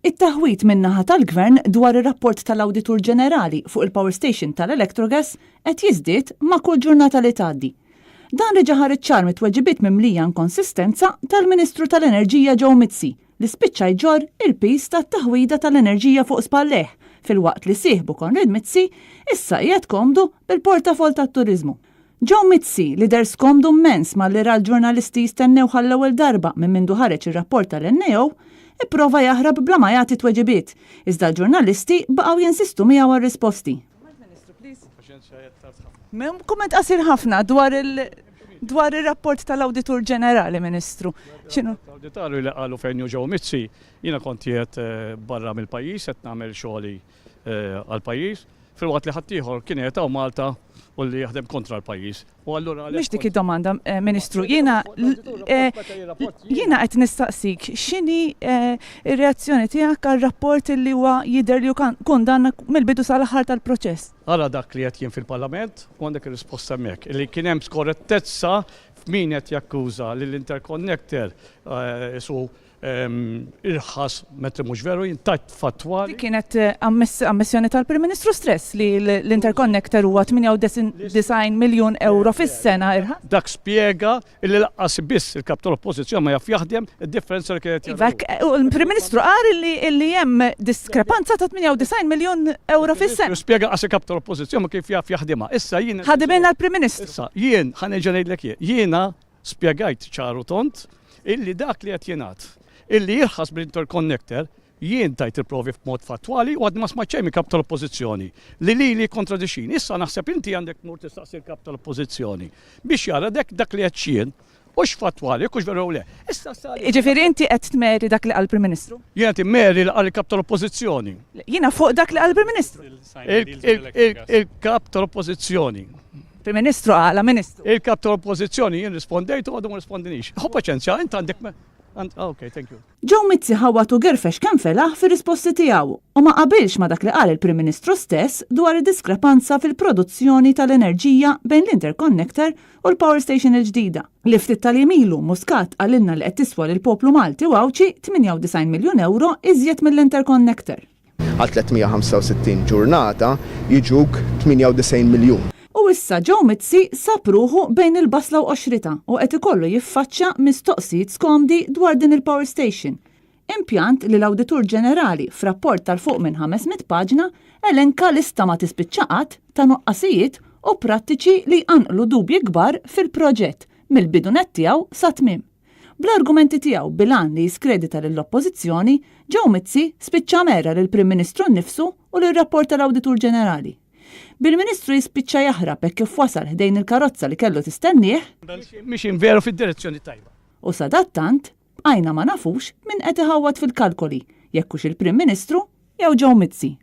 It-taħwid min-naħa tal-Gvern dwar ir-rapport tal-Awditur Ġenerali fuq il-power station tal-Electrogas qed jiżdied ma' kull ġurnata li tgħaddi. Dan reġa' ħareġ ċar mit-tweġibiet mimlija inkonsistenza tal-Ministru tal-Enerġija Joe Mizzi li spiċċa jġorr il-piż tat-taħwida tal-enerġija fuq spallejh filwaqt li sieħbu Konrad Mizzi issa qiegħed komdu bil-portafoll tat-turiżmu. Joe Mizzi, li deher skomdu mmens malli ra l-ġurnalisti jistennewh għall-ewwel darba minn mindu ħareġ ir-rapport tal-NAO, ipprova jaħrab bla ma jagħti tweġibiet, iżda l-ġurnalisti baqgħu jinsistu miegħu għal risposti. Kumment qasir ħafna dwar il dwar ir-rapport tal-Awditur Ġenerali, Ministru. X'inhu? L-awditarju li qalu fejn hu Joe Mizzi, jiena kont qiegħed barra mill-pajjiż qed nagħmel xogħli għall-pajjiż. Filwaqt li ħaddieħor kien qiegħed hawn Malta u li jaħdem kontra l-pajjiż. U allura għalhekk. Mhix dik id-domanda, Ministru. Jiena jiena qed nistaqsik x'inhi r-reazzjoni tiegħek għar-rapport li huwa jidher li hu kundanna mill-bidu sal-aħħar tal-proċess. Ara dak li għedt jien fil-Parlament u għandek ir-risposta hemmhekk. Li kien hemm skorrettezza f'min qed jakkuża lill-interconnector su irħas mentri mhux veru, jien tajt fattwali. Dik kienet ammissjoni tal-Prim Ministru stress li l-interconnector huwa 98 miljun ewro fis-sena irħas. Dak spjega illi lanqas biss il-Kap tal-Oppożizzjoni ma jaf jaħdem id-differenza li kien qed Iva, u l-Prim Ministru qal illi hemm diskrepanza ta' 98 miljun ewro fis-sena. Spjega qas il-Kap tal-Oppożizzjoni ma kif jaf jaħdimha. Issa jien. Ħadimilna l-Prim Ministru. Issa jien ħa nerġa' ngħidlek jien. Jiena Spjegajt ċar u tond illi dak li qed jingħad illi jirħas bl-interconnector, jien tajt il-provi b'mod fattwali u għadni ma smajt xejn mill-Kap tal-Oppożizzjoni li lili jikkontradixxini. Issa naħseb inti għandek tmur tistaqsi l-Kap tal-Oppożizzjoni biex jara dek dak li għedt jien hux fattwali, jekk hux veru jew le. Issa sa. Jiġifieri inti qed tmeri dak li qal il-Prim Ministru? Jien qed immeri li qal il-Kap tal-Oppożizzjoni. Le, jiena fuq dak li qal il-Prim Ministru. Il-Kap tal-Oppożizzjoni. Prim Ministru għala Ministru. Il-Kap tal-Oppożizzjoni jien rispondejt u għadu ma rispondinix. Ħu paċenzja, int għandek Ok, thank you. Joe Mizzi ħawwad u gerfex kemm felaħ fir-risposti tiegħu u ma qabilx ma' dak li qal il-Prim Ministru stess dwar id-diskrepanza fil-produzzjoni tal-enerġija bejn l-interconnector u l-power station il-ġdida, li ftit tal-jiem ilu Muscat qalilna li qed tiswa lill-poplu Malti u Għawdxi 98 miljun ewro iżjed mill-interconnector. Għal 365 ġurnata jiġuk 98 miljun. U issa Joe Mizzi sab ruħu bejn il-basla u qoxritha u qed ikollu jiffaċċja mistoqsijiet skomdi dwar din il-power station. Impjant li l-Awditur Ġenerali f'rapport ta' 'l fuq minn 500 paġna elenka lista ma tispiċċa qatt ta' nuqqasijiet u prattiċi li jqanqlu dubji kbar fil-proġett mill-bidu nett tiegħu sat-tmiem. Bl-argumenti tiegħu bil-għan li jiskredita lill-Oppożizzjoni, Joe Mizzi spiċċa mera lill-Prim Ministru nnifsu u lir-rapport tal-Awditur Ġenerali. Bil-Ministru jispiċċa jaħrab hekk kif wasal ħdejn il-karozza li kellu tistennieh. Mixjin veru fid-direzzjoni t-tajba. U sadattant, bqajna ma nafux min qed iħawwad fil-kalkoli, jekk hux il-Prim Ministru jew Joe Mizzi.